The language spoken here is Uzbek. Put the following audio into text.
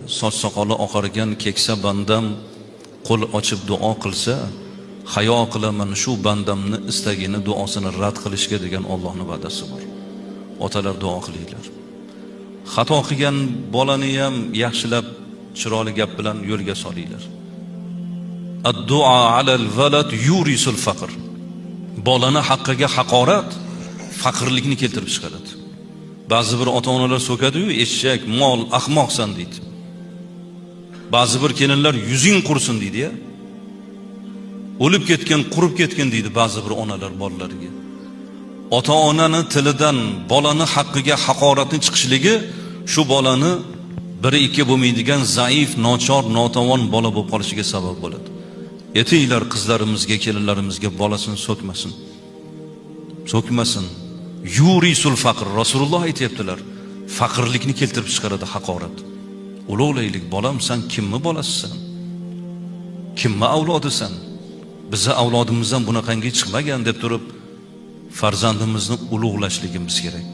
Soch soqoli oqargan keksa bandam qo'l ochib duo qilsa, hayo qilaman shu bandamni istagini, duosini rad qilishga degan Allohning va'dasi bor. Otalar, duo qilinglar. Xato qilgan bolani ham yaxshilab, chiroyli gap bilan yo'lga solinglar. Ad-duo alal valad yurisul faqr. Bolani haqqiga haqorat faqirlikni keltirib chiqaradi. Ba'zi bir ota-onalar so'kadi-yu, eshak, mol, ahmoqsan deydi. Ba'zi bir kelinlar yuzing qursin deydi ya. O'lib ketgan, qurib ketgan deydi ba'zi bir onalar bolalariga. Ota-onani tilidan bolani haqqiga haqoratning chiqishligi shu bolani biri ikki bo'lmaydigan zaif, nochor, notavon bola bo'lib qolishiga sabab bo'ladi. Aytinglar qizlarimizga, kelinlarimizga, bolasini so'kmasin. So'kmasin. Yurisul faqr, Rasululloh aytayaptilar. Faqirlikni keltirib chiqaradi haqorat. Ulug'laylik, bolam, sen kimni bolasisan? Kimni avlodisan? Bizni avlodimizdan bunaqangi chiqmagan deb turib farzandimizni ulug'lashligimiz kerak.